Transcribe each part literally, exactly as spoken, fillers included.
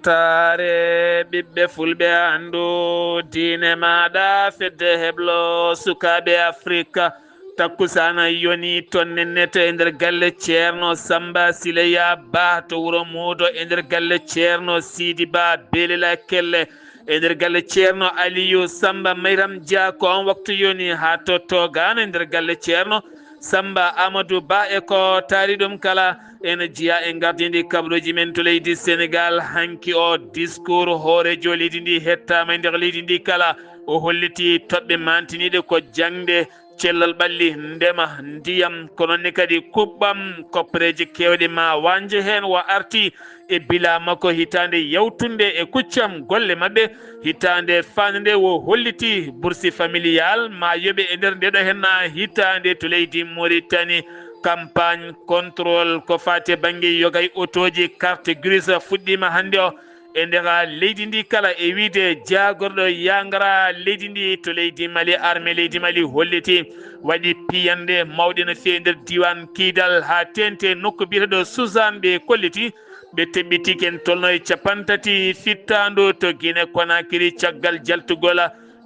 weltaare ɓiɓɓe fulɓe anndu diine maaɗa fedde heblo sukaaɓe Afrika. Takkusaana yoni toon nennete e nder galle Ceerno Samba Sileya Ba to wuro Muudo, e nder galle Ceerno Sidi Ba Belela Kelle, e nder galle Ceerno Aliyu Samba Mayram Dia, ko on waktu yoni haa to Togaan e nder galle Ceerno Samba Amadou Ba e ko taari ɗum kala. Ene jeyaa e gardindi kabaruuji men to leydi Senegaal. Hanki o discours hooreejo leydi ndi hettaama e nder leydi ndi kala. O holliti toɓɓe mantiniiɗe ko jaŋde, cellal ɓalli, ndema, ndiyam, ko noon ne kadi kuɓɓam, koppereeji keewɗi ma wañje heen. Wa arti e bila makko hitaande yawtunde e kuccam golle maɓɓe. Hitaande faande nde wo holliti bourse familial ma yoɓe e nder ndeɗo henna hitaande to leydi Mauritanie. Campagne contrôle ko faati e bannge yogay otooji carte grise fuɗɗiima hannde o e nder leydi ndi kala, e wiyde jaagorɗo yangara leydi ndi to leydi Mali. Armée leydi Mali holliti waɗi piyannde mawɗe no feewi nder diiwaan Kiidal haa teeŋti nokku biyeteeɗo Suzan. Ɓe kolliti ɓe teɓɓiti ken tolno e capanɗe tati fittaandu to Guinée Conakry caggal jaltugol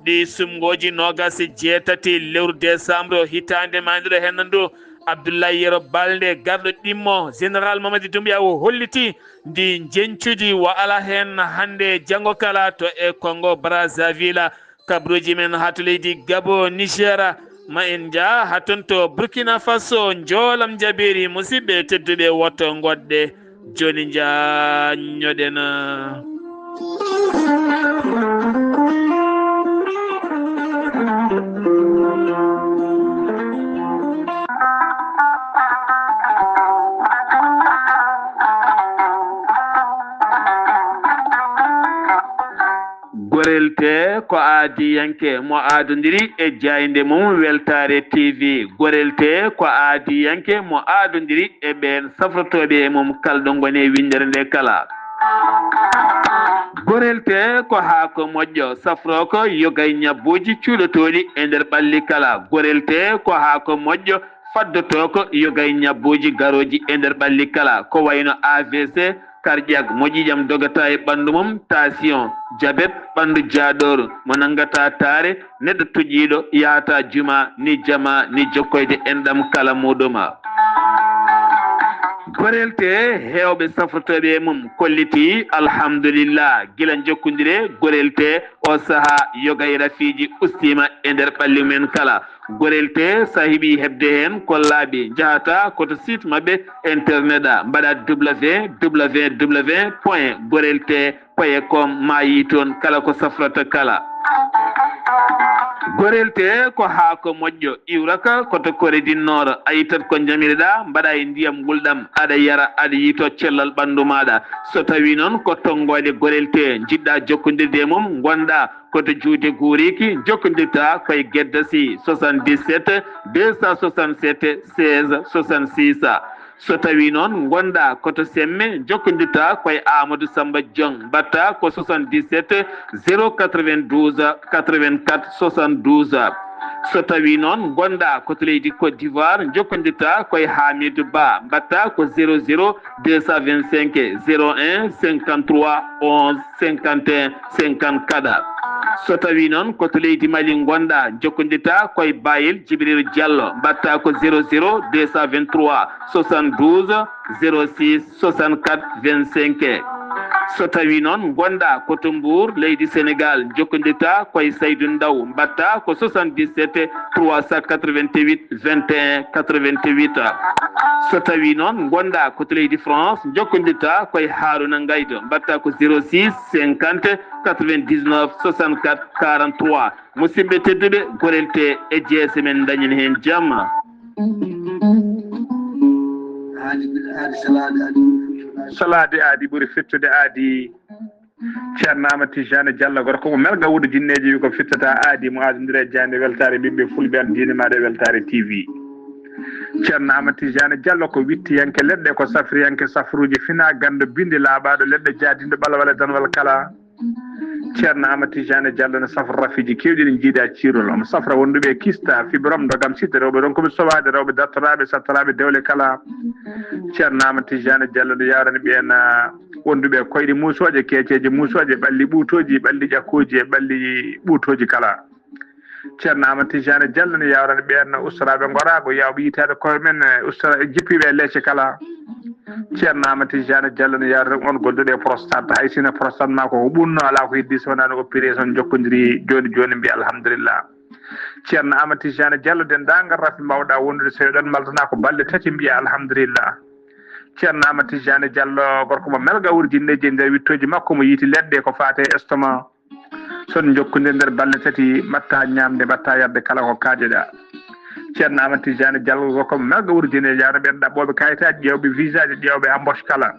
ɗi sumngooji noogas e jeetati lewru décembre hitaande maayndere heen ndu. Abdoulaye Yero Balde, garɗo ɗimmo Général Mamadi Doumbouya, o holliti ndi njeñcudi wa ala heen hannde e janngo kala to e Congo Brazzaville. Kabaruuji men haa to leydi Gabo, Niger, ma en njah haa toon to Burkina Faso, njoolam jabeeri. Musidɓe tedduɓe, woto ngoɗɗe, jooni njaññoɗen. Gorel Tee ko aadiyanke mo aadondiri e jaaynde mum Weltaare T V. Gorel Tee ko aadiyanke mo aadondiri e ɓeen safrotooɓe e mum kala ɗo ngoni e winndere nde kala. Gorel Tee ko haako moƴƴo, safroo ko yogay ñabbuuji cuuɗotooɗi e nder ɓalli kala. Gorel Tee ko haako moƴƴo, faddotoo ko yogay ñabbuuji garooji e nder ɓalli kala, ko wayno A V C, cardiaque, mo ƴiiƴam dogata e ɓanndu mum, tension, jabet, ɓanndu jaaɗooru, mo nanngata taare, neɗɗo toƴiiɗo, yahata juma, ni jama, ni jokkoyde enɗam kala muuɗuma. Gorel Tee, heewɓe safrotooɓe e mum kolliti, alhamdulillah, gila njokkondire Gorel Tee, o sahaa yogay rafiiji ustiima e nder ɓalli men kala. Gorel Tee, so a heɓii heɓde heen, ko laaɓi, njahata ko to site maɓɓe internet a, mbaɗa W W W point gorel tee point com, ma yii toon kala ko safrata kala. Gorel Tee ko haako moƴƴo, iwraka ko to Corée du Nord, a ittat ko njamiriɗaa, mbaɗa e ndiyam ngulɗam, aɗa yara, aɗa yiito cellal ɓanndu maaɗa. So tawii noon ko tonngoode Gorel Tee njiɗɗaa jokkondirde e mum, ngonɗaa ko to juuɗe guuriiki, jokkondirta ko e Geddasi, soixante-dix-sept deux cent soixante-sept seize soixante-six. So tawii noon ngonɗaa ko to Semme, jokkondirta ko e Amadou Samba Diong, mbaɗta ko soixante-dix-sept zéro quatre-vingt-douze quatre-vingt-quatre soixante-douze. So tawii noon ngonɗaa ko to leydi Côte d'Ivoire, jokkondirta ko e Hamidou Ba, mbaɗta ko zéro zéro deux cent vingt-cinq zéro un cinquante-trois onze cinquante et un cinquante-quatre. So tawii noon ko to leydi Mali ngonɗaa, jokkondirta ko e Bayel Djibril Diallo, mbaɗta ko zéro zéro deux cent vingt-trois soixante-douze zéro six soixante-quatre vingt-cinq. So tawii noon ngonɗaa ko to Mbour, leydi Senegaal, jokkondirta ko e Saydou Ndaw, mbaɗta ko soixante-dix-sept trois cent quatre-vingt-huit vingt et un quatre-vingt-huit. So tawii noon ngonɗaa ko to leydi France, jokkondirta ko e Harouna Ngaydo, mbaɗta ko zéro six cinquante quatre-vingt-dix-neuf soixante-quatre quarante-trois. Musidɓe tedduɓe, Gorel Tee e jeese men, dañen heen jamma. Aadi, aadi, salaade aadi ɓuri fettude. Salaade aadi ɓuri fettude aadi. Ceerno Amadou Tidiane Diallo, gorko mo Melga Wuudu Jinneeji, wi ko fittata aadi mo aadondira e jaaynde Weltaare ɓiɓɓe fulɓe, an diine maaɗa e Weltaare T V. Ceerno Amadou Tidiane Diallo ko wittiyanke leɗɗe, ko safriyanke safruuji, fina ganndo, bindi laaɓaaɗo leɗɗe, jaadinɗo ɓalwale danwal kala. Ceerno Amadou Tijani Diallo no safra rafiiji keewɗi ɗi njiida ciirol. Omo safra wonduɓe kista, fibrome, ndogam, sida, rewɓe ronkuɓe sowaade, rewɓe dartoraaɓe, sattoraaɓe dewle kala. Ceerno Amadou Tijani Diallo no yawrani ɓeen, ah, wonduɓe koyɗe muusooje, keeceeje muusooje, ɓalli ɓuutooji, ɓalli ƴakkooji e ɓalli ɓuutooji kala. Ceerno Amadou Tijani Diallo no yawrani ɓeen ustoraaɓe ngoraago, yawɓe yitaade koye men, eh, ustora-, jippiiɓe e leece kala. Ceerno Amadou Tijani Diallo no yawrani on gonduɗo e prostate, hay sino prostate ma ko ko ɓunno, alaa ko heddi so wonaa no opération jokkodiri jooni jooni, mbiya alhamdulillah. Ceerno Amadou Tijani Diallo, denndaangal rafi mbawɗa wondude, so eɗon maltana ko balɗe tati, mbiya alhamdulillah. Ceerno Amadou Tijani Diallo, gorko mo melga wurjinneeji e nder wittooji makko, mo yiiti leɗɗe ko faate estomac. So on njokkondirii nder balɗe tati, mbaɗta ñaamde, mbaɗta yarde kala ko kaajeɗa. Ceerno Amadou Tijani Diallo, gorko mo melga wurjinneeji, yawna ɓeen ɗaɓɓooɓe kayitaaji, ƴeewɓe visaaji, ƴeewɓe embauche kala.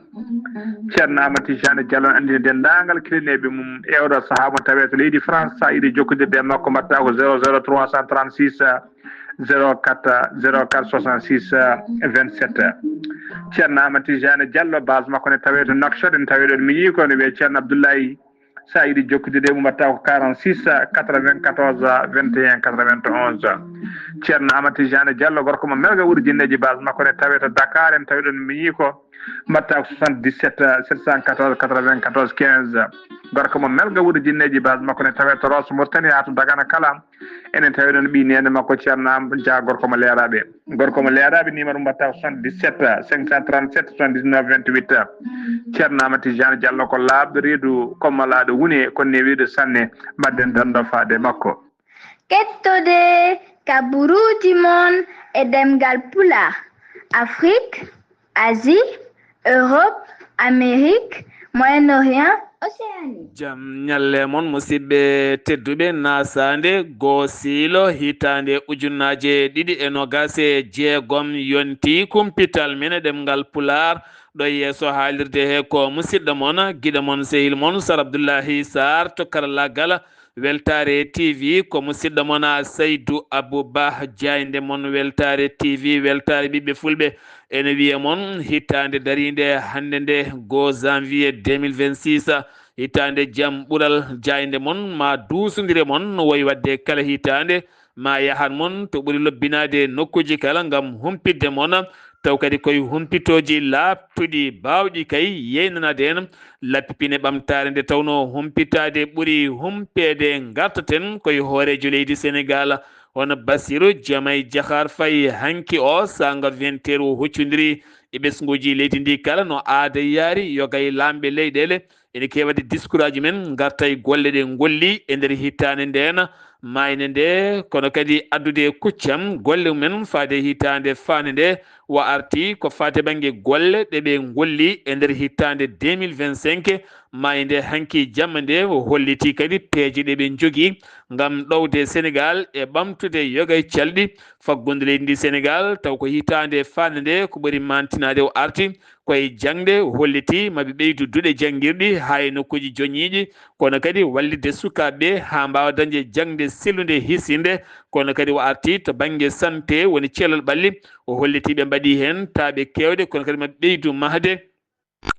Ceerno Amadou Tijani Diallo no anndini denndaangal kilineeɓe mum e oɗo sahaa mo tawee to leydi France, so a yiɗi jokkondirde e makko, mbaɗta ko zéro zéro trois cent trente-six, zéro quatre, zéro quatre soixante-six, vingt-sept. Ceerno Amadou Tijani Diallo, base makko ne tawee to Nouakchott, en tawee ɗon miñi ko no wiyee Ceerno Abdoulaye. So a yiɗi jokkondirde e mum, mbaɗta ko quarante-six, quatre-vingt-quatorze, vingt et un, quatre-vingt-onze. Ceerno Amadou Tijani Diallo, gorko mo melga wurjinneeji, base makko ne tawee to Dakar, en tawee ɗon miñi ko, mbaɗta ko soixante-dix-sept, sept cent quatorze, quatre-vingt-quatorze, quinze. Gorko mo melga wurjinneeji, base makko ne tawee to Rosso Mauritanie haa to Dagana kala. Enen tawi ɗon ɓii neene makko Ceerno Am Dia, gorko mo Leeraaɓe. Gorko mo Leeraaɓe, numéro mbaɗta ko soixante-dix-sept, cinq cent trente-sept, soixante-dix-neuf, vingt-huit. Ceerno Amadou Tijani Diallo ko laaɓɗo reedu, ko malaaɗo wune, ko newiiɗo sanne. Mbaɗden dando faade makko. Kettode kaburuuji mon e ɗemngal Pulaar, Afrique, Asie, Europe, Amérique, Moyen-Orient, Océanie. Jam ñalle mon, musidɓe tedduɓe. Nasaande goo siilo, hitaande ujunnaaje ɗiɗi e noogaas e jeegom yonti, kumpital men e ɗemngal Pulaar ɗo yeeso haalirde he ko musidɗo mon, giɗo mon, sehil mon, Sar Abdullahi Sarr to karallaagal Weltaare T V. Ko musidɗo mon, a, Saydu Abou Bah, jaaynde mon Weltaare T V, weltaare ɓiɓɓe fulɓe. Ene wiye mon hitaande dariinde hannde nde, goo janvier deux mille vingt-six, hitaande jam ɓural, jaaynde mon ma duusondire mon no woyi waɗde kala hitaande, ma yahan mon to ɓuri lobbinaade nokkuuji kala ngam humpitde mon, taw kadi koye humpitooji laaɓtuɗi baawɗi kay yeynanaade en lappi pine ɓamtaare nde tawnoo humpitaade ɓuri humpeede. Ngartaten koye hooreejo leydi Senegaal, hono Bassirou Diomaye Diakhar Faye. Hanki o saanga vingt heures o huccondiri e ɓesnguuji leydi ndi kala no aada yaari, yoga e laamɓe leyɗeele ene keewi waɗde discours aji men, ngarta e golle ɗe ngolli e nder hitaande ndeen, maayde nde, kono kadi addude kuccam golle mumen faade hitaande faande nde. O arti ko faade bannge golle ɗe ɓe ngolli e nder hitaande deux mille vingt-cinq, maayde hanki jamma nde. O holliti kadi peeje ɗe ɓe njogii ngam ɗowde Senegaal e ɓamtude yoga e calɗi faggudu leydi ndi Senegaal, taw ko hitaande faande nde ko ɓuri maantinaade. O arti koye jaŋde, o holliti maɓe ɓeydu duɗe janngirɗi haa e nokkuuji joñiiɗi, kono kadi wallitde sukaaɓe ɓe haa mbaawa dañde jaŋde sellunde, hisinde. Kono kadi o arti to bannge sante, woni cellal ɓalli, o holliti ɓe mbaɗi heen taaɓe keewɗe, kono kadi maɓe ɓeydu mahde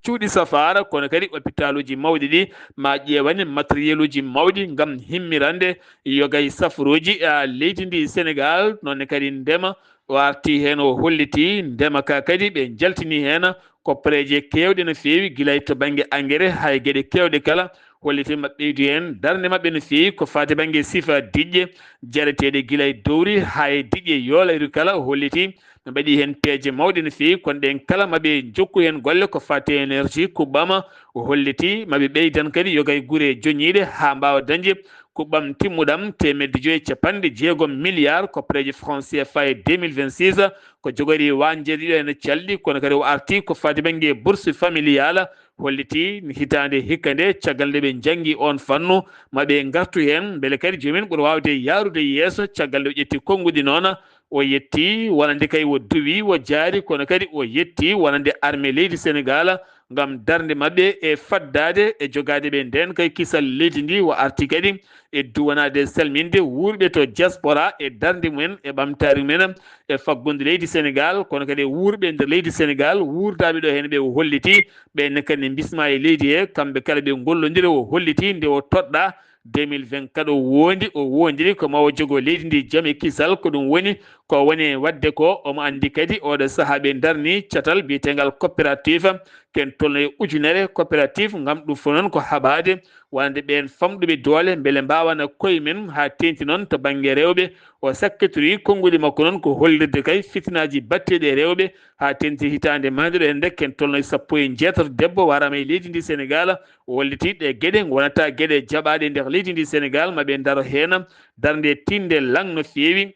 cuuɗi safaara, kono kadi opitaaluuji mawɗi ɗi ma ƴeewane materieluuji mawɗi ngam himmirande yoga e safaruuji, a, leydi ndi Senegaal. Noon ne kadi ndema, o arti heen, o holliti ndema ka kadi ɓe njaltini heen koppareeje keewɗe no feewi, gila e to bannge engrais haa e geɗe keewɗe kala. Holliti maɓɓe ɓeydu heen darnde maɓɓe no feewi ko faati bannge sifa diƴƴe jareteeɗe gila e dowri haa e diƴƴe yoolayru kala. O holliti ɓe mbaɗi heen peeje mawɗe no feewi, kono ɗeen kala maɓe njokku heen golle ko faati e énergie kuɓɓam. O holliti maɓe ɓeydan kadi yoga e gure joñiiɗe haa mbaawa dañde kuɓɓam timmuɗam teemedde joyi e capanɗe jeegom milliards koppareeje franc C F A e deux mille vingt-six, ko jogori wañde ɗiɗo ene calɗi, kono kadi o arti ko faati bannge bourse familiale, holliti hitaande hikka nde, caggal nde ɓe njanngi oon fannu, ma ɓe ngartu heen, mbele kadi joomum en ɓura waawde yahrude yeeso, caggal nde o ƴetti konnguɗi noon, o yetti wonande kay o duwi, o jaari, kono kadi o yetti wonande armée leydi Senegaal, ngam darnde maɓɓe e faddaade e jogaade ɓe ndeen kay kisal leydi ndi. O arti kadi e duwanaade e salminde wuurɓe to diaspora e darnde mumen e ɓamtaare mumen e faggudu leydi Senegaal, kono kadi e wuurɓe e nder leydi Senegaal, wuurdaaɓe ɗo heen ɓe o holliti, ɓeen ne kadi ne mbismaa e leydi he, kamɓe kala ɓe ngollondiri. O holliti nde o toɗɗaa deux mille vingt-quatre o wondi, o wondiri ko ma o jogo leydi ndi jam e kisal, ko ɗum woni ko woni waɗde ko. Omo anndi kadi oɗo sahaa ɓe ndarni catal biyeteengal coopérative, ken tolno e ujunere coopérative, ngam ɗum fof noon ko haɓaade wonande ɓeen famɗuɓe doole mbele mbaawana koye men, haa teeŋti noon to bannge rewɓe. O sakkitori konnguɗi makko noon ko hollirde kay fitinaaji batteeɗi e rewɓe, haa teeŋti hitaande mahnde ɗo heen nde ken tolno e sappo e jeetato debbo waraama e leydi ndi Senegaal. O holliti ɗe geɗe wonata geɗe jaɓaaɗe e nder leydi ndi Senegaal, ma ɓe ndaro heen darnde tiinde laŋ no feewi.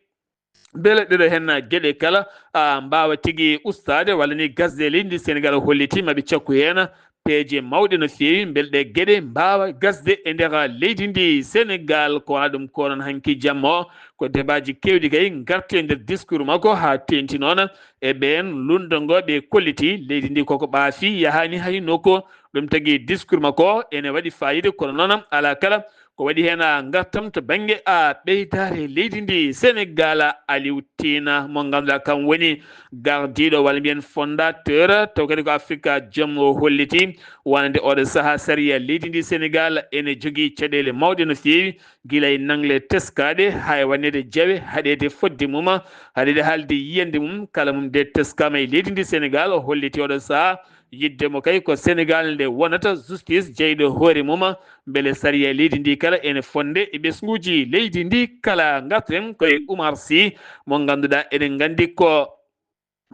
Mbele ɗeɗo heen geɗe kala, a, mbaawa tigi ustaade walla ni gasde e leydi ndi Senegaal. O holliti ma ɓe cakku heen peeje mawɗe no feewi, mbele ɗe geɗe mbaawa gasde e nder leydi ndi Senegaal. Ko wona ɗum ko noon hanki jamma o, ko debaaji keewɗi kay ngarti e nder discours makko, haa teeŋti noon e ɓeen luulndo ngo ɓe kolliti leydi ndi koko ɓaafi, yahaani hay nokku. Ɗum tagi discours makko ene waɗi faayiida, kono noon alaa kala ko waɗi heen a ngartam to bannge a ɓeydaare leydi ndi Senegaal. Aliou Tine mo ngannduɗaa kam woni gardiiɗo walla mbiyen fondateur taw kadi ko Africa Jom, o holliti wonande oɗo sahaa sariya leydi ndi Senegaal ene jogii caɗeele mawɗe no feewi, gila e nangle teskaaɗe haa e waɗneede jawe, haɗeede fodde mum, haɗeede haalde yiyannde mum, kala mum de teskaama e leydi ndi Senegaal. O holliti oɗo sahaa yiɗde mo kay ko Senegaal nde wonata justice jeyɗo hoore mum, mbele sariya leydi ndi kala ene fonde e ɓesnguuji leydi ndi kala. Ngarten koye Oumar Sy mo ngannduɗaa eɗen nganndi ko,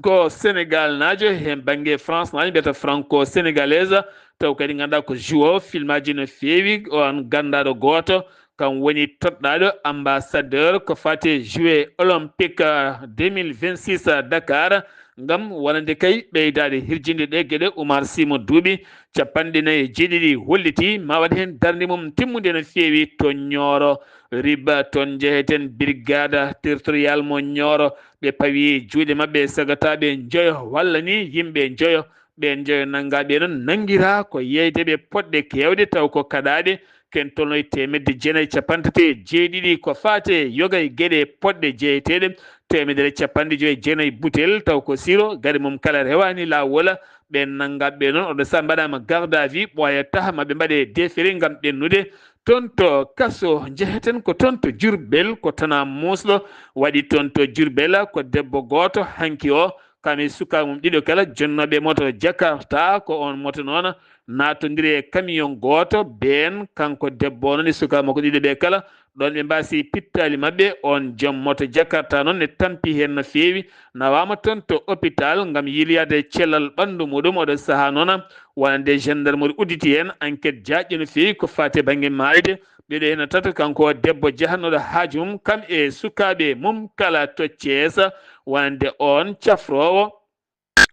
ko Senegaal naajo, he bannge France naajo mbiyata franco sénégalaise, taw kadi ngannduɗaa ko joueur filmaaji no feewi, on ganndaaɗo gooto kam woni toɗɗaaɗo ambassadeur ko faati e Jeux Olympiques, ah, deux mille vingt-six, ah, Dakar, ngam wonande kay ɓeydaade hirjinde ɗe geɗe. Oumar Sy mo duuɓi capanɗe nayi e jeeɗiɗi holliti ma waɗ heen darnde mum timmunde no feewi to Nioro, riba toon njeheten brigade territorial mo Nioro, ɓe pawi juuɗe maɓɓe sagata ɓe njoyo walla ni yimɓe njoyo. Ɓeen njoyo nanngaɓe noon nanngiraa ko yeeydeɓe poɗɗe keewɗe taw ko kaɗaaɗe ken tolno e teemedde jeenayi cappanɗe tati e jeeɗiɗi ko faati e yoga e geɗe poɗɗe jeeyeteeɗe, teemedere cappanɗe joyi e jeenayi butel taw ko siro, gaɗa mum kala rewaani laawol. Ɓeen nanngaɓe noon oɗo sahaa mbaɗaama garde à vue, ɓooya taha ma ɓe mbaɗe defere ngam ɓennude toon to kaso. Njeheten ko toon to Jurbel, ko Tana Muusɗo waɗi toon to Jurbel, ko debbo gooto hanki o kam e sukaaɓe mum ɗiɗo kala jonnooɓe moto Jakarta, ko oon moto noon naatondiri e camion gooto. Been, kanko debbo o noon e sukaaɓe makko ɗiɗo ɓe kala, ɗoon ɓe mbaasi pittaali maɓɓe. Oon joom moto Jakarta noon ne tampi heen no feewi, nawaama toon to hôpital ngam yilyaade cellal ɓanndu muɗum. Oɗo sahaa noon wonande gendarmerie udditi heen enquête jaajɗo no feewi ko faati e bannge maayde ɓeɗo heen tato, kanko o debbo jahannooɗo haaju mum kam e sukaaɓe mum kala to Thiès, wonande oon cafroowo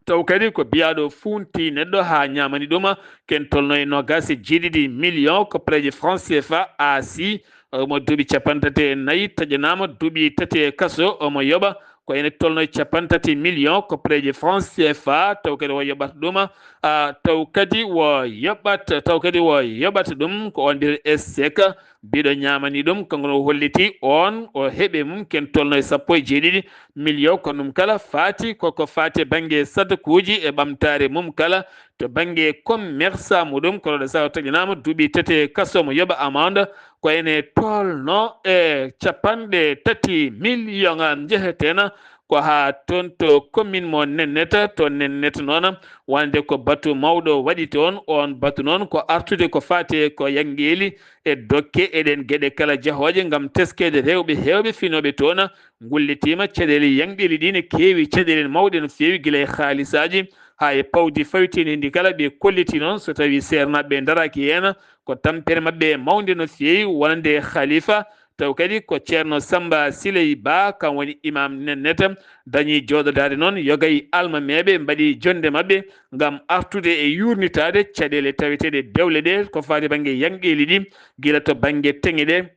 taw kadi ko biyaaɗo fuunti neɗɗo haa ñaamani ɗum, ken tolno e noogaas e jeeɗiɗi million koppareeje franc C F A. Aasi, omo duuɓi cappanɗe tati e nayi, taƴanaama duuɓi tati e kaso, omo yoɓa ko ene tolno e cappanɗe tati million koppareeje franc C F A, taw kadi o yoɓata ɗum, a, taw kadi o yoɓat, taw kadi o yoɓata ɗum ko on mbiyata S C K, biɗo ñaamani ɗum, kanko no holliti on o heɓe mum ken tolno e sappo e jeeɗiɗi million, ko ɗum kala faati koko faati e bannge sadakuuji e ɓamtaare mum kala, to bannge commerce muɗum, kono ɗo sawa taƴanaama duuɓi tati e kaso mo yoɓa amande, ko ene tolno e cappanɗe tati million. Njehetena ko haa toon to commune mo Nenneta, to Nenneta noon, wonande ko batu mawɗo waɗi toon. Oon batu noon ko artude ko faati e ko yanngeeli e dokke e ɗeen geɗe kala jahooje ngam teskeede rewɓe heewɓe finooɓe toon. Ngullitiima caɗeele yanngeeli ɗi ne keewi, caɗeele mawɗe no feewi, gila e haalisaaji haa e pawdi fawitiindi ndi kala. Ɓe kolliti noon so tawii seernaaɓe ɓe ndaraaki heen, ko tampere maɓɓe mawnde no feewi, wonande Khalifa, taw kadi ko Ceerno Samba Siley Ba, kam woni imam Nenneta, dañi jooɗodaade noon yoga e almameeɓe, mbaɗi jonnde maɓɓe ngam artude e yuurnitaade caɗeele taweteeɗe dewle ɗe, ko faati bannge yanngeeli ɗi, gila to bannge teŋe ɗe,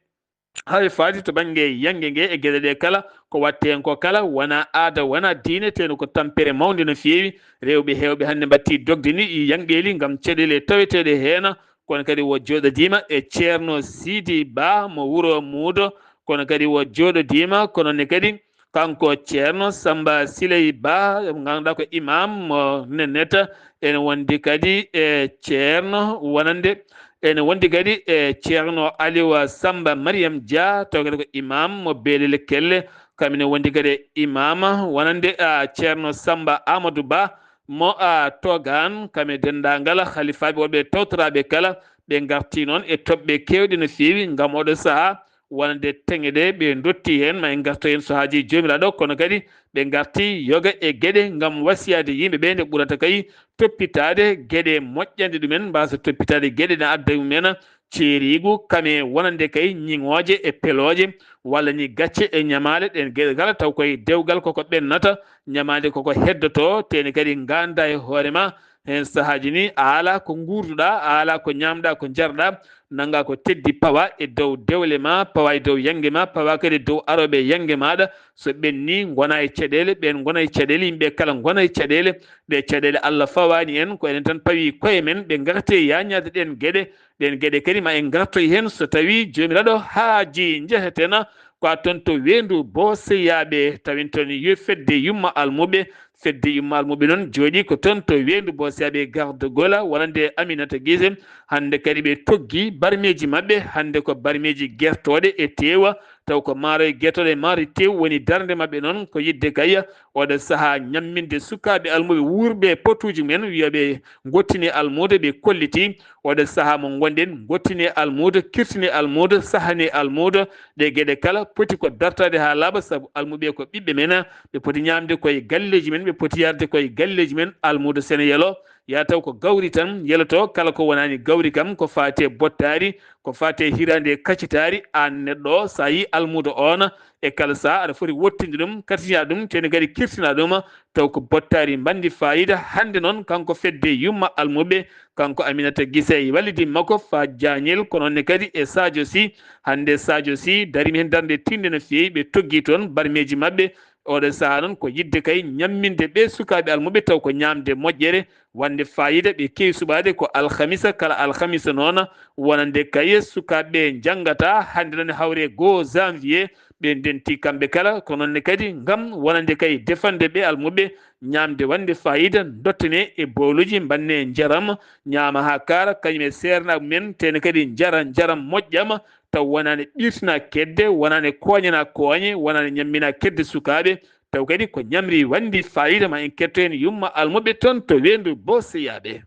Hay faati to bannge yannge nge e geɗe ɗe kala, ko waɗte heen ko kala wona aada, wona diine, teno ko tampere mawnde no feewi. Rewɓe heewɓe hannde mbattii dogde ni yangɓeeli ngam caɗeele taweteeɗe heen. Kono kadi o jooɗodiima e Ceerno Sidi Ba mo wuro Muudo, kono kadi o jooɗodiima, kono ne kadi kanko Ceerno Samba Siley Ba, mo ngannduɗaa ko imam mo Nenneta, ene wondi kadi e Ceerno wonande, ene wondi kadi e Ceerno Aliwa Samba Mariam Dia, taw kadi ko imam mo Beelel Kelle, kam ene wondi kadi e imama wonande, a, Ceerno Samba Amadou Ba mo, a, Togaan, kam e denndaangal halifaaɓe wonɓe tawtoraaɓe kala, ɓe ngartii noon e toɓɓe keewɗe no feewi ngam oɗo sahaa wonande teŋe ɗe ɓe ndotti heen, ma en ngarto heen so haajii Joomiraaɗo, kono kadi ɓe ngartii yoga e geɗe ngam wasiyaade yimɓe ɓe nde ɓurata kay toppitaade geɗe moƴƴande ɗumen, mbaasa toppitaade geɗe ne adda ɗumen ceeriigu, kame wonande kay ñiŋooje e pelooje, walla ni gacce e ñamaale ɗen geɗe kala, taw koye dewgal koko ɓennata, ñamaande koko heddoto, tene kadi nganndaa e hoore ma, heen sahaaji ni a alaa ko nguurduɗaa, a alaa ko ñaamɗaa, ko njarɗaa, nanngaa ko teddi pawa e dow dewle ma, pawa e dow yannge ma, pawa kadi e dow arooɓe yannge maaɗa, so ɓenni ngona e caɗeele, ɓeen ngona e caɗeele, yimɓe kala ngona e caɗeele, ɗe caɗeele Allah fawaani en, ko enen tan pawi koye men, ɓe ngartee yaañaade ɗeen geɗe, ɗeen geɗe kadi ma en ngartoy heen so tawii Joomiraaɗo haajii. Njeheten ko a toon to Weendu Booseyaaɓe, tawen toon yo fedde yumma almuɓe, fedde yumma almuɓe noon jooɗii ko toon to Weendu Booseyaaɓe, garde gola wonande Aminata Gise. Hannde kadi ɓe toggi barmeeji maɓɓe, hannde ko barmeeji gertooɗe e teewa, taw ko maaroy gertooɗe e maaroy teew woni darnde maɓɓe noon, ko yiɗde kay oɗo sahaa ñamminde sukaaɓe almuɓe wuurɓe potuuji mumen, wiya ɓe ngottine almuudo, ɓe kolliti. Oɗo sahaa mo ngonɗen, ngottine almuudo, kirtine almuudo, sahane almuudo, ɗe geɗe kala poti ko dartaade haa laaɓa, sabu almuɓe ko ɓiɓɓe men, ɓe poti ñaamde koye galleeji men, ɓe poti yarde koye galleeji men. Almuudo sene yelo, yaa taw ko gawri tan yeloto, kala ko wonaani gawri kam, ko faati e bottaari, ko faati e hiraande e kaccitaari, aan neɗɗo o, so a yii almuudo oon, e kala sahaa aɗa foti wottinde ɗum, kartina ɗum, tene kadi kirtina ɗum, taw ko bottaari mbanndi faayiida. Hannde noon, kanko fedde yumma almuɓe, kanko Aminata Gise e wallidi makko Fa Jañel, ko noon ne kadi e Sadio Sy. Hannde Sadio Sy darima heen darnde tiiɗnde no feewi, ɓe toggi toon barmeeji maɓɓe. Oɗo sahaa noon ko yiɗde kay ñamminde ɓe sukaaɓe almuɓe, taw ko ñaamde moƴƴere, wonde faayiida, ɓe keewi suɓaade ko alhamisa, kala alhamisa noon, wonande kay sukaaɓe ɓe njanngata. Hannde noon e hawre goo janvier, ɓe ndenti kamɓe kala, ko noon ne kadi ngam wonande kay defande ɓe almuɓe ñaamde wonde faayiida, dottane e booluuji, mbanne njaram, ñaama haa kaara, kañum e seernaaɓe mumen, tene kadi njara njaram moƴƴam, taw wonaani ɓirtina kedde, wonaani kooñana kooñe, wonaani ñammina kedde sukaaɓe, taw kadi ko ñamri wonde faayiida. Ma en ketto heen yumma almuɓe toon to Weendu Booseyaaɓe.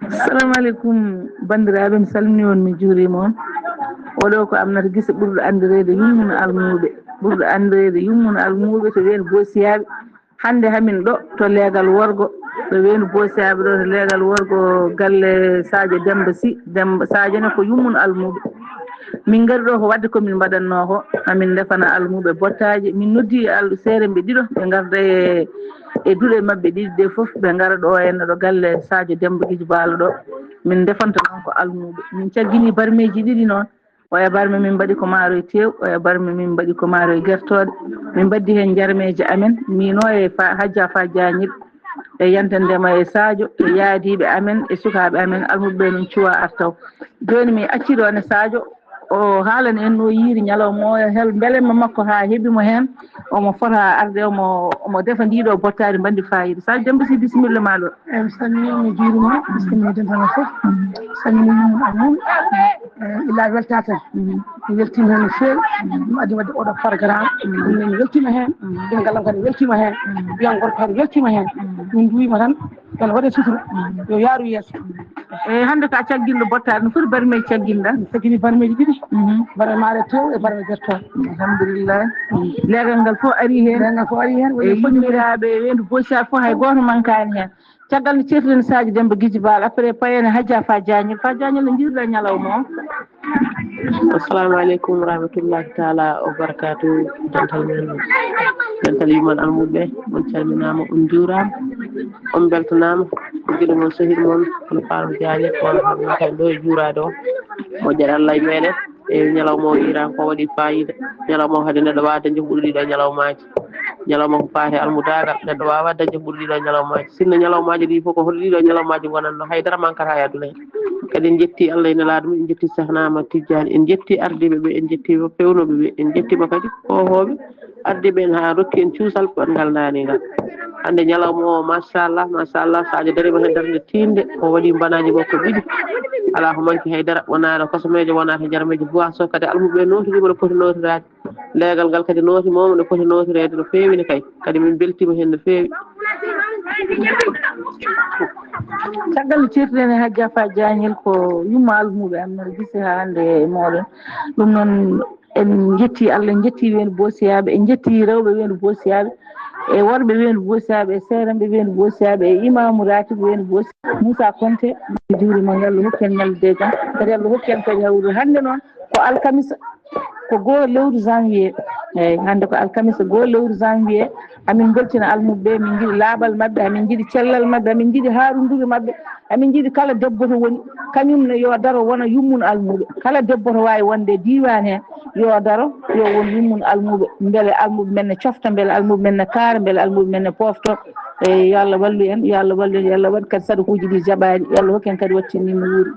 Assalamu aleykum, banndiraaɓe, mi salminii on, mi juuriima on. Oɗo ko Aminata Gise, ɓurɗo anndireede Yummun Almuuɓe, ɓurɗo anndireede Yummun Almuuɓe to Weendu Boosiyaaɓe. Hannde hamin ɗo to leegal worgo, ɗo Weendu Boosiyaaɓe ɗo to leegal worgo, galle Sadio Demmba Sy, Demmba Sadio ne ko Yummun Almuuɓe. Min ngari ɗo ko waɗde ko min mbaɗatnoo ko, amin ndefana almuuɓe bottaaji. Min noddi al-, seeremɓe ɗiɗo, ɓe ngarda e, e duɗe maɓɓe ɗiɗi ɗe fof, ɓe ngara ɗo, henna ɗo galle Sadio Demmba Giji Baalo ɗo. Min ndefanta noon ko almuuɓe. Min caggini barmeeji ɗiɗi noon. Oya barme min mbaɗi ko maaroye teew, oya barme min mbaɗi ko maaroye gertooɗe. Min mbaddi heen njarmeeje amen, miino e Fa-, Hajja Fa Jañiɗ, e Yanta Ndema e Sadio, e yaadiiɓe amen, e sukaaɓe amen, almuɓe ɓe noon cuwa artaw. Jooni mi accii ɗoon e Sadio, o haalana en no yiiri ñalawma o, hel mbelemma makko haa heɓi mo heen, omo fota arde, omo, omo defa ndii ɗoo bottaari mbanndi faayiida. Sadio Demmba Sy, bisimilla ma ɗo. Eyi, mi salminiima, mi juuriima, mi salmini dental ngal fof. Mi salmini yumma am mum. Eyi, illa weltaa tan. Mi weltiima heen no feewi. Ɗum addi waɗde oɗo programme. Ɗum ne mi weltiima heen. Ɗum gallam kadi weltiima heen. Ɓiyam gorko kadi weltiima heen. Min nduwiima tan, yo Allah waɗ en sutura. Yo yaaru yeeso. Eyi, hannde ko a cagginɗo bottaari, no foti barmeeji cagginɗa? Mi caggini barmeeji ɗiɗi. Barme maaroye teew e barme gertooɗe. Alhamdulillah. Leegal ngal fof arii heen. Leegal ngal fof arii heen. Eyi, yummiraaɓe Weendu Boosiyaaɓe fof hay gooto mankaani heen. Caggal nde ceertuɗen Sadio Demmba Giji Baalo, après payen e Hajja Fa Jañel. Fa Jañel, no njiiruɗaa ñalawma o? Assalamu aleykum wa rahmatullahi taala wa barakatuh. Dental men, dental yumma almuɓe, on calminaama, on njuuraama, on mbeltanaama. Giɗo mon, sehil mon, hono Faama Jañel, hono Haruna Kane ɗo e juuraade o. Moƴƴere Allah e meɗen. E ñalawma o iran ko waɗi fayida. Ñalawma o kadi neɗɗo wawa dañde ko ɓuri ɗiɗo ñalawmaji. Ñalawma ko faati almudaagal, neɗɗo wawa dañde ko ɓuri ɗiɗo ñalawmaji. Sinno ñalawmaji ɗi fof ko hoto ɗiɗo ñalawmaji gonanno, haydara mankata e aduna he. Kadi en jetti Allah e Nelaaɗo mum, en jetti Sehnama Tijjani, en jetti ardiɓe ɓe, en jetti fewnoɓe ɓe, en jettima kadi hohoɓe ardiɓe en ha rokki en cuusal ko en ngal nani ngal. Hande ñalawma o, machallah, machallah, Sadio darima hen darde tinde, o waɗi mbanaji makko ɗiɗi. Ala ko manki haydara, wonano kosomejo, wonata jarmejo, boisson kadi almuɓe notirima no poti notirade. Leegal ngal kadi nooti mawɓe no poti nootireede no feewi ne kay. Kadi min mbeltiima heen no feewi. Caggal nde ceertuɗen e Hajja Fa Jaañel ko yumma almuuɓe Ammar Gise haa hannde e mooɗon. Ɗum noon en njetti Allah, en njetti weendu boosiyaaɓe, en njetti rewɓe weendu boosiyaaɓe, e worɓe weendu boosiyaaɓe, e seeranɓe weendu boosiyaaɓe, e imaamu raatib weendu boosiyaaɓe. Moussa Konte, mi juuriima, yo Allah hokku en ñallude e jam. Kadi Allah hokku en kadi hawrude. Hannde noon ko alkamisa, ko goo lewru janvier. Eeyi, hannde ko alkamisa goo lewru janvier. Amin mbeltina almuɓe ɓe, min njiɗi laaɓal maɓɓe, amin njiɗi cellal maɓɓe, amin njiɗi haarundude maɓɓe, amin njiɗi kala debbo to woni, kañum ne yo daro wona yummun almuɓe. Kala debbo to waawi wonde e diiwaan heen, yo daro, yo won yummun almuɓe, mbele almuɓe men ne cofta, mbele almuɓe men ne kaara, mbele almuɓe men ne poofto. Eeyi, yo Allah wallu en, yo Allah wallu en, yo Allah waɗ kadi sadakuuji ɗi jaɓaani, yo Allah hokku en kadi wattinni no wuuri.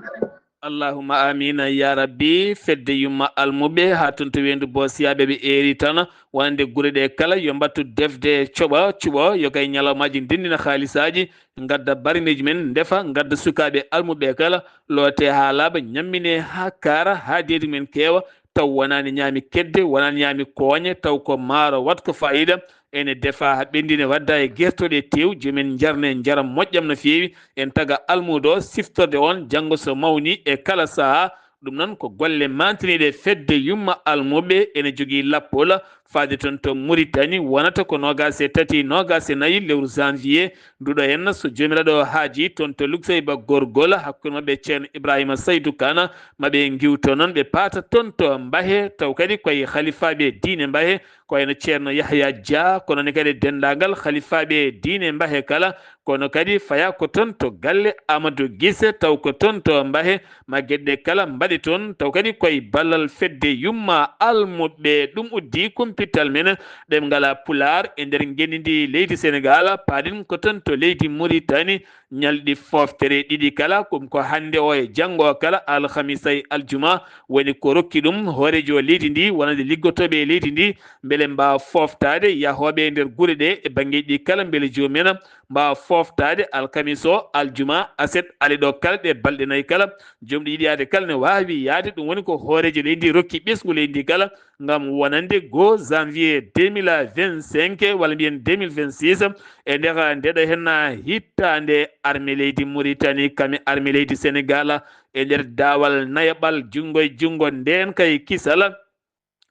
Allahumma amiina ya rabbi. Fedde yumma almuɓe haa toon to weendu boosiyaaɓe ɓe eeri tan, wonande gure ɗe kala yo mbattu defde coɓa cuɓo, yo kay ñalawmaaji ndendina haalisaaji, ngadda barmiiji men, ndefa, ngadda sukaaɓe almuɓe kala, loote haa laaɓa, ñammine haa kaara, haa deedi men keewa, taw wonaani ñaami kedde, wonaani ñaami kooñe, taw ko maaro wat ko faayiida. Ene defa haa ɓenndine, wadda e gertooɗe e teew, joom en njarne njaram moƴƴam no feewi. En taga almuudo siftorde on janngo so mawni e kala sahaa. Ɗum noon ko golle mantiniiɗe fedde yumma almuɓe ene jogii lappol faade toon to Muritani, wonata ko noogaas e tati, noogaas e nayi lewru janvier nduɗo henna, so Joomiraaɗo haaji, toon to Luksayba Gorgol, hakkunde maɓɓe Ceerno Ibrahima Saydu Kana, maɓe ngiwto noon, ɓe paata toon to Mbahe, taw kadi koye halifaaɓe diine Mbahe, ko wayno Ceerno Yahya Dia, kono ne kadi denndaangal halifaaɓe diine Mbahe kala, kono kadi faya ko toon to galle Amadou Gise, taw ko toon to Mbahe, ma geɗe kala mbaɗe toon, taw kadi koye ballal fedde yumma almuɓe. Ɗum uddi kumpital men ɗemngal Pulaar e nder ngenndi ndi leydi Senegaal, paaɗen ko toon to leydi Muritani, ñalɗi fooftere ɗiɗi kala, ɗum ko hannde o e janngo kala, alhamisa e aljuma, woni ko rokki ɗum hooreejo leydi ndi, wonande liggotooɓe e leydi ndi, mbele mbaawa fooftaade yahooɓe e nder gure ɗe e banngeeji ɗi kala, mbele joomum en mbaawa fooftaade alkamisa o, aljuma, aset, ale ɗo kala, ɗe balɗe nayi kala, joom ɗo yiɗi yahde kala ne waawi yahde. Ɗum woni ko hooreejo leydi ndi rokki ɓesngu leydi ndi kala, ngam wonande goo janvier deux mille vingt-cinq, walla mbiyen deux mille vingt-six, e nder ndeɗo henna hittaande arme leydi Muritani, kame arme leydi Senegaal, e nder daawal nayaɓal junngo e junngo, ndeen kay kisal.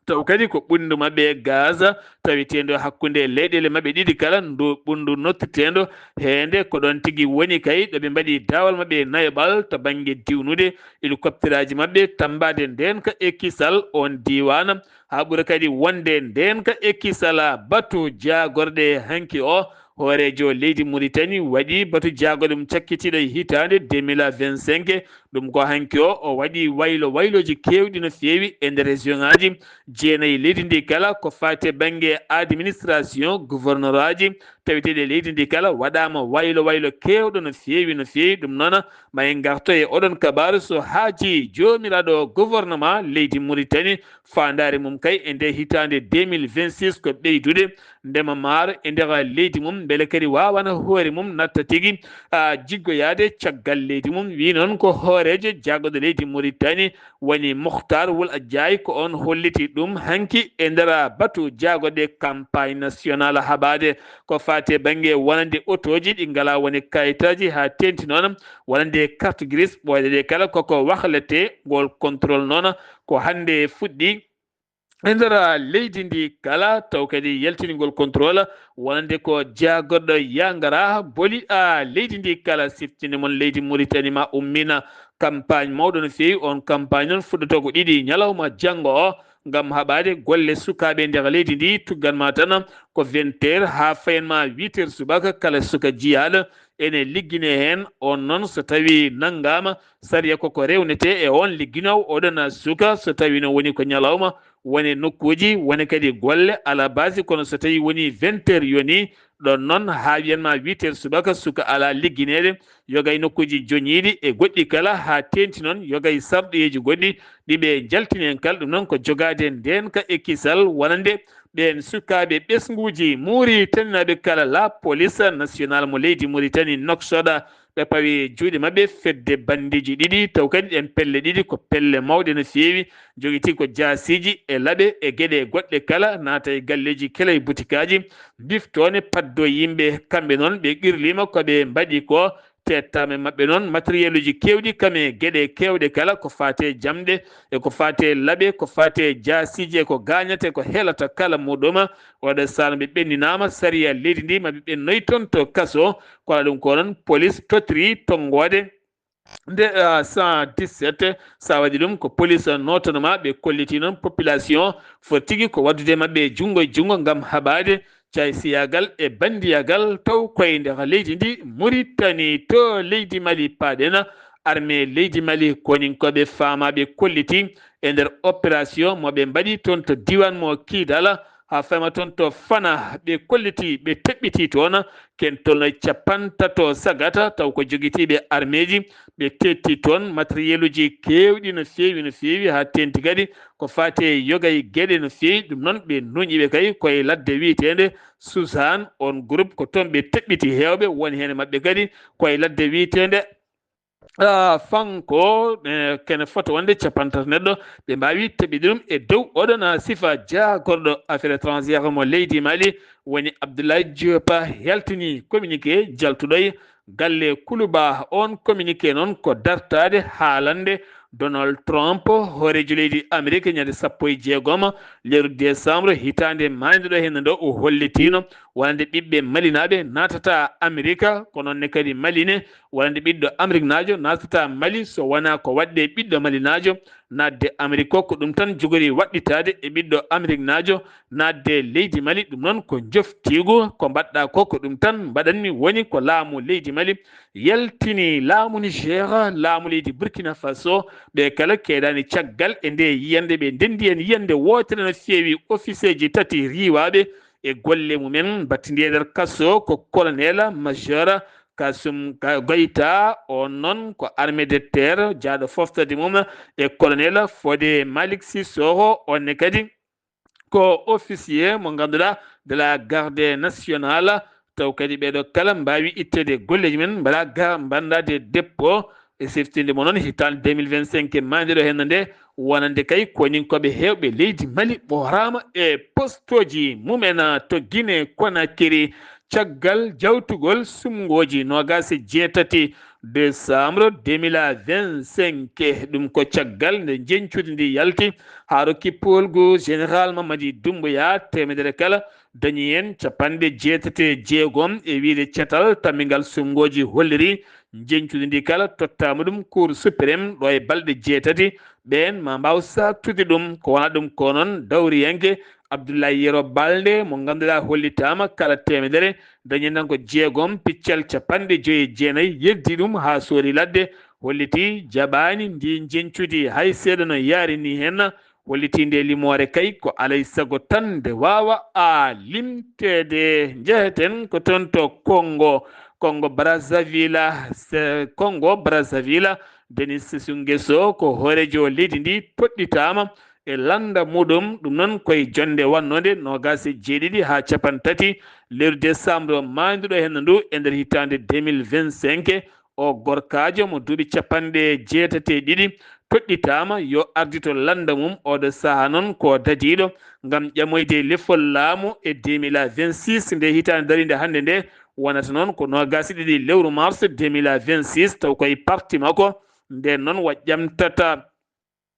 Taw kadi ko ɓunndu maɓɓe gaz taweteendo hakkunde leyɗeele maɓɓe ɗiɗi kala, ndu ɓunndu nottirteendo heende ko ɗoon tigi woni kay ɗo ɓe mbaɗi daawal maɓɓe nayaɓal to bannge diwnude, hélicopteraaji maɓɓe tammbaade ndeen ka e kisal oon diiwaan. Haa ɓura kadi wonde ndeen ka e kisal batu jaagorɗe hanki o, hooreejo leydi Muritani waɗi batu jaagorɗe mum cakkitiiɗo e hitaande deux mille vingt-cinq. Ɗum ko hanki o, o waɗi waylo waylooji keewɗi no feewi e nder région ŋaaji jeenayi leydi ndi kala, ko faati e bannge administration, gouverneur aji taweteeɗi e leydi ndi kala, waɗaama waylo waylo keewɗo no feewi, no feewi. Ɗum noon, ma en ngarto e oɗon kabaaru so haaji joomiraaɗo gouvernement leydi Muritani, faandaare mum kay e nde hitaande deux mille vingt-six ko ɓeydude ndema maaro e nder leydi mum, mbele kadi waawana hoore mum natta tigi, a, jiggoyaade caggal leydi mum. Wi noon ko hooreejo jaagorɗe leydi Muritani, woni Mukhtar Wul Adjaay, ko oon holliti ɗum hanki e nder batu jaagorɗe campagne nationale haɓaade ko faati e bannge wonande otooji ɗi ngalaa woni kayitaaji, haa teeŋti noon wonande carte grise, ɓooyɗe ɗe kala koko wahlete. Ngol contrôle noon ko hannde fuɗɗi e nder leydi ndi kala, taw kadi yaltingol contrôle wonande ko jaagorɗo yangara boli a leydi ndi kala. Siftinde mon leydi Muritani ma ummina campagne mawɗo no feewi. On campagne noon fuɗɗoto ko ɗiɗi ñalawma janngo o, ngam haɓaade golle sukaaɓe nder leydi ndi. Tuggan ma tan ko vingt heures haa fayen ma huit heures subaka, kala suka jiyaaɗo ene liggine heen. On noon, so tawii nanngaama, sariya koko rewnetee e oon ligginoowo, oɗon suka, so tawii noon woni ko ñalawma, woni nokkuuji, woni kadi golle alaa baasi, kono so tawii woni vingt heures yoni, ɗon noon haa wiyan ma huit heures subaka, suka alaa liggineede, yoga e nokkuuji joñiiɗi e goɗɗi kala, haa teeŋti noon yoga e sarɗiyeeji goɗɗi ɗi ɓe njaltini en kala. Ɗum noon ko jogaade ndeenka e kisal wonande ɓeen sukaaɓe ɓesnguuji Muritaninaaɓe kala. La police nationale mo leydi Muritani, Nouakchott, ɓe pawi juuɗe maɓɓe fedde banndeeji ɗiɗi, taw kadi ɗeen pelle ɗiɗi ko pelle mawɗe no feewi, jogitii ko jaasiiji e laɓe e geɗe goɗɗe kala, naata e galleeji kala e butikaaji, mbiftoone, paddoo yimɓe. Kamɓe noon ɓe qirliima ko ɓe mbaɗi ko, teettaama e maɓɓe noon matériel uji keewɗi kam e geɗe keewɗe kala, ko faati e jamɗe e ko faati e laɓe, ko faati e jaasiiji e ko gaañata e ko heelata kala muɗum. Oɗo sahaa ɓe ɓenninaama, sariya leydi ndi maɓɓe ɓennoy toon to kaso. Kono ɗum ko noon, police totri tonngoode nde, ah, cent dix-sept. So a waɗi ɗum, ko police nootano ma. Ɓe kolliti noon population foti tigi ko waɗdude maɓɓe junngo e junngo ngam haɓaade caysiyaagal e banndiyaagal taw koye nder leydi ndi Muritani. To leydi Mali paaɗen, armée leydi Mali, koninkooɓe faamaaɓe kolliti e nder opération mo ɓe mbaɗi toon to diiwaan mo Kidal, haa fayma toon to Fana, ɓe kolliti, ɓe teɓɓiti toon ken tolno e capantato sagata, taw ko jogitiiɓe armeeji, ɓe teetti toon matériel uji keewɗi no feewi, no feewi, haa teeŋti kadi ko faati e yoga e geɗe no feewi. Ɗum noon, ɓe nuuñi ɓe kay koye ladde wiyeteende Suzan. On groupe ko toon ɓe teɓɓiti heewɓe, woni heen e maɓɓe kadi koye ladde wiyeteende, ah, Fanko, eh, kene fota wonde capantato neɗɗo ɓe mbaawi teɓɓide ɗum e dow oɗon, ah, sifa. Jaagorɗo affaire étrangère mo leydi Mali, woni Abdoulaye Diop, yaltini communiqué jaltuɗo e galle Kuluba. On communiqué noon ko dartaade haalande Donald Trump, hooreejo leydi Amerik, ñande sappo e jeegom lewru décembre hitaande maayde ɗo heen ɗo, o hollitiino wonande ɓiɓɓe malinaaɓe naatata Amerik, ko noon ne kadi maline wonande ɓiɗɗo ameriknaajo naatata Mali, so wonaa ko waɗde ɓiɗɗo malinaajo naatde Amerik ko, ko ɗum tan jogori waɗɗitaade e ɓiɗɗo ameriknaajo naatde leydi Mali. Ɗum noon ko njoftiigu, ko mbaɗɗa ko, ko ɗum tan mbaɗanmi. Woni ko laamu leydi Mali yaltini laamu Niger, laamu leydi Burkina Faso, ɓe kala keedaani caggal e nde yiyannde. Ɓe ndenndi heen yiyannde wootere no feewi, officeeji tati riiwaaɓe e golle mumen, mbattidi e nder kaso ko colonel major Kasum Ka-, Goïta, on noon ko armée de terre, jaaɗo foftorde mum, e colonel Fodé Malick Sissoko, on ne kadi ko officier mo ngannduɗaa de la garde nationale. Taw kadi ɓeeɗo kala mbaawi itteede golleeji men, mbaɗa ga-, mbaɗa dépôt e siftinde mo noon hitaande deux mille vingt-cinq maayde ɗo heen nde, wonande kay koninkooɓe heewɓe leydi Mali ɓooraama e postooji mumen to Guinée Conakry. Caggal jawtugol sumngooji noogaas e jeetati décembre deux mille vingt-cinq, ɗum ko caggal nde njeñcudi ndi yalti haa rokki poolgu Général Mamadi Doumbouya teemedere kala, dañi heen capanɗe jeetati e jeegom, e wiyde catal tammingal sumngooji holliri njeñcudi ndi kala tottaama ɗum Cour suprême ɗo e balɗe jeetati. Ɓeen ma mbaaw saaktude ɗum, ko wonaa ɗum ko noon dawriyanke Abdoulaye Yero Balde mo ngannduɗaa hollitaama kala teemedere dañi tan ko jeegom piccal capanɗe joyi e jeenayi, yeddi ɗum haa soori ladde, holliti jaɓaani ndi njeñcudi hay seeɗa no yaari ni heen. Holliti nde limoore kay ko alay sago tan nde waawa a limteede. Njeheten ko toon to Congo, Congo Brazzaville, se-, Congo Brazzaville, Denis Sassou Nguesso ko hooreejo leydi ndi toɗɗitaama e lannda muɗum. Ɗum noon koye jonnde wonnode noogaas e jeeɗiɗi haa cappanɗe tati lewru décembre maayduɗo heen ndu e nder hitaande deux mille vingt-cinq. O gorkaajo mo duuɓi capanɗe jeetati e ɗiɗi toɗɗitaama yo ardito lannda mum. Oɗo sahaa noon ko dadiiɗo ngam ƴamoyde lefol laamu e deux mille vingt-six, nde hitaande dariinde hannde nde, wonata noon ko noogaas e ɗiɗi lewru mars deux mille vingt-six, taw koye parti makko. Ndeen noon wa ƴamtata,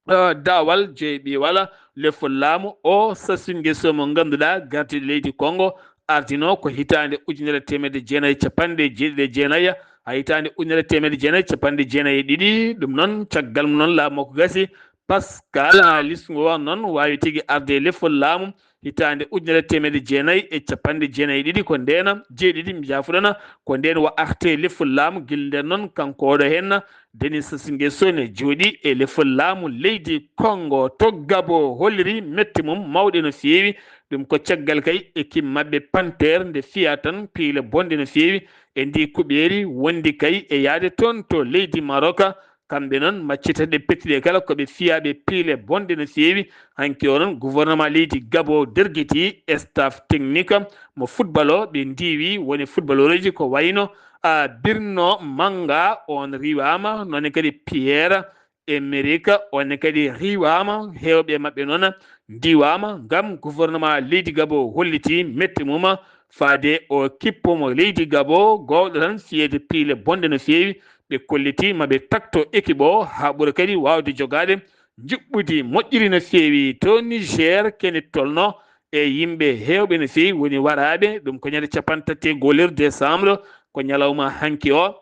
eh, daawal jeeɓiwal lefol laamu o Sassou Nguesso mo ngannduɗaa gardiiɗo leydi Congo ardino ko hitaande ujunere teemedde jeenayi e capanɗe jeeɗiɗi e jeenayi, haa hitaande ujunere teemedde jeenayi e capanɗe jeenayi e ɗiɗi. Ɗum noon, caggal mum noon laamu makko gasi, Pascal, a, listu ngu o noon waawi tigi arde e lefol laamu hitaande ujunere teemedde jeenayi e capanɗe jeenayi e ɗiɗi, ko ndeen, jeeɗiɗi, mi jaafuɗana, ko ndeen o arti e lefol laamu. Gila ndeen noon, kanko oɗo heen, Denis Sassou Nguesso, ne jooɗii e lefol laamu leydi Congo. To Gabon, holliri mette mum mawɗe no feewi. Ɗum ko caggal kay équipe maɓɓe Panthère nde fiya tan piile bonɗe no feewi e ndii kuɓeeri, wondi kay e yahde toon to leydi Maroc. Kamɓe noon, maccitaɗe pettuɗe kala ko ɓe fiyaaɓe piile bonɗe no feewi. Hanki o noon, gouvernement leydi Gabon dergitii staff technique mo football o, ɓe ndiiwi woni footballeurji ko wayno, a, Birno Manga, on riiwaama, noon kadi Pierre Emerick, on kadi riiwaama. Heewɓe maɓɓe noon ndiiwaama ngam gouvernement leydi Gabon hollitii mette mum faade o kippo mo leydi Gabon, goowɗo tan fiyeede piile bonɗe no feewi. Ɓe kollitii ma ɓe takto équipe o haa ɓura kadi waawde jogaade njuɓɓudi moƴƴiri no feewi. To Niger, kene tolno e yimɓe heewɓe no feewi woni waraaɓe, ɗum ko ñande capanɗe tati e go'o lewru décembre, ko ñalawma hanki o.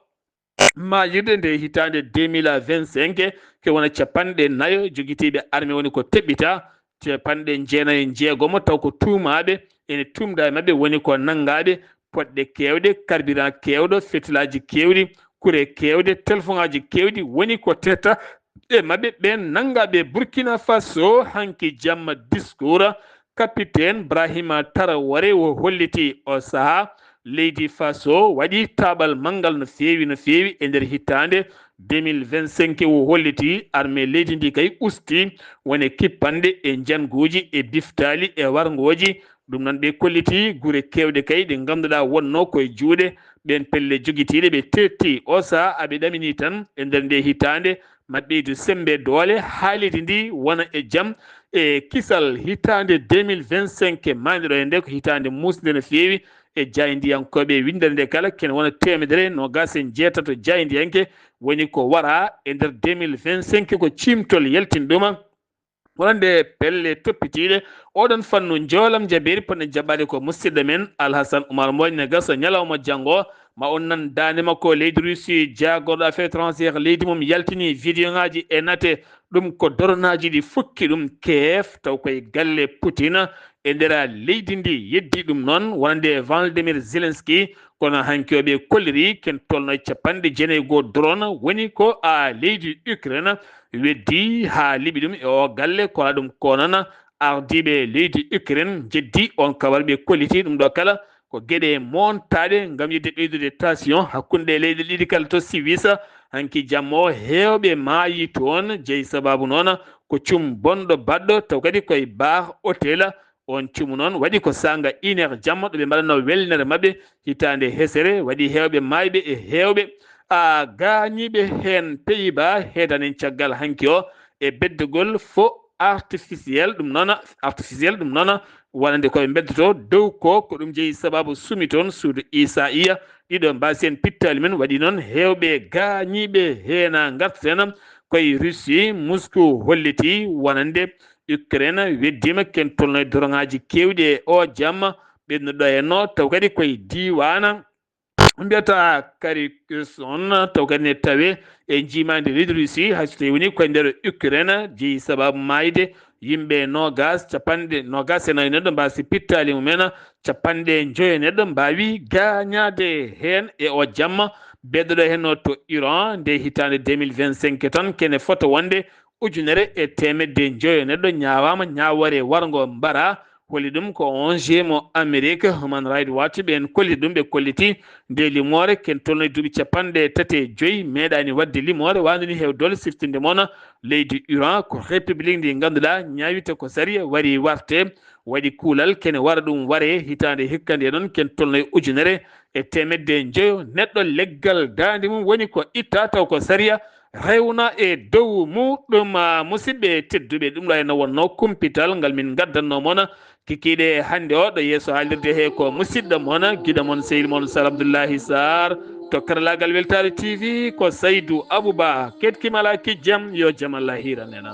Maayirɗe nde hitaande deux mille vingt-cinq, ke wona capanɗe nayo jogitiiɓe arme woni ko teɓɓita, capanɗe jeenayo e jeegomo taw ko tuumaaɓe ene tuumda e maɓɓe woni ko nanngaaɓe poɗɗe keewɗe, carburant keewɗo, fetilaaji keewɗi, kure keewɗe, telefoŋaaji keewɗi woni ko tetta e maɓɓe. Ɓeen nanngaaɓe Burkina Faso hanki jamma discours capitaine Brahima Traoré o holliti o sahaa leydi Faso waɗi taaɓal manngal no feewi, no feewi e nder hitaande deux mille vingt-cinq. O holliti armée leydi ndi kay usti wone kippanɗe e njannguuji e biftaali e warngooji. Ɗum noon ɓe kolliti gure keewɗe kay ɗe ngannduɗaa wonnoo koye juuɗe ɓeen pelle jogitiiɗe. Ɓe teetti o sahaa aɓe ɗamini tan e nder nde hitaande ma ɓeydu semmbe doole haa leydi ndi wona e jam e kisal. Hitaande deux mille vingt-cinq maayde ɗo e nde ko hitaande muusnde no feewi e jaayndiyankooɓe winndere nde kala kene wona teemedere noogaas e jeetato jaayndiyanke woni ko wara e nder deux mille vingt-cinq, ko ciimtol yaltin ɗuma. Wonande pelle toppitiiɗe oɗon fannu, njoolam jabeeri poɗɗen jaɓɓaade ko musidɗo men Alhasan Oumar Mbodj ne gasa ñalawma janngo. Ma on nan daande makko, leydi Russie, jaagorɗo affaires étrangères leydi mum yaltini vidéo ŋaaji e nate. Ɗum ko doronaaji ɗi fukki ɗum keef, taw koye galle Putin e nder leydi ndi. Yeddi ɗum noon wonande Volodymyr Zelensky, kono hanki o ɓe kolliri ken tolno e capanɗe jeenayi e goo drone woni ko a leydi Ukraine weddi haa liɓi ɗum e o galle. Kono ɗum ko noon ardiiɓe leydi Ukraine jeddi on kawar ɓe kolliti ɗum ɗo kala ko geɗe moontaaɗe ngam yiɗde ɓeydude tension hakkunde leyɗe ɗiɗi kala to Siwis. Hanki jamma o heewɓe maayi toon, jeyi sababu noon ko cum bonɗo baɗɗo taw kadi koye Bah Hotel. On cumu noon waɗi ko saanga une heure jamma ɗo ɓe mbaɗanoo welnere maɓɓe hitaande hesere, waɗi heewɓe maayɓe e heewɓe a gaañiiɓe heen. Pays-Bas heedan en caggal hanki o e beddegol fo artificiel ɗum noon, artificiel ɗum noon wonande koɓe beddoto dow ko, ko ɗum jeyi sababu sumi toon suudu Issa Iya. Ɗiɗo mbaasi en pittaali men waɗi noon heewɓe gaañiiɓe heena ngartaten koye Russie. Moscou holliti wonande Ukraine weddiima ken tolno e doroŋaaji keewɗi e o jamma ɓennuɗo e no taw kadi koye diiwaana mbiyata Kherson, taw kadi ne tawe e njiimaandi leydi Russie, hay so tawi woni koye nder Ukraine, jeyi sababu maayde yimɓe noogas, capanɗe noogas e nayo neɗɗo mbaasi pittaali mumen, capanɗe njoyo neɗɗo mbaawi gaañaade heen e o jamma. Beddoɗo heen o to Iran nde hitaande deux mille vingt-cinq tan, kene fota wonde ujunere e teemedde njoyo neɗɗo ñaawaama ñaawoore warngo mbara. Holi ɗum ko O N G mo Amerique, Human Rights Watch, ɓeen kolliti ɗum. Ɓe kolliti nde limoore ken tolno e duuɓi capanɗe tati e joyi meeɗaani waɗde limoore waande ni heew doole siftinde moon leydi Iran. Ko république ndi ngannduɗaa ñaawirta ko sariya wari warte, waɗi kuulal kene wara ɗum ware hitaande hikkande noon ken tolno e ujunere e teemedde njoyo neɗɗo leggal daande mum woni ko itta taw ko sariya rewna e dow muɗum. Ah, musidɓe tedduɓe, ɗum ɗo henno wonno kumpital ngal min ngaddanno moon kikiiɗe hannde o ɗo yeeso haalirde he ko musidɗo moon, giɗo moon, sehil moon Sar Abdoullahi Sarr, to karalaagal Weltaare T V ko Saydou Abouba. Keɗkimala kijjam, yo jam Allah hiiran en.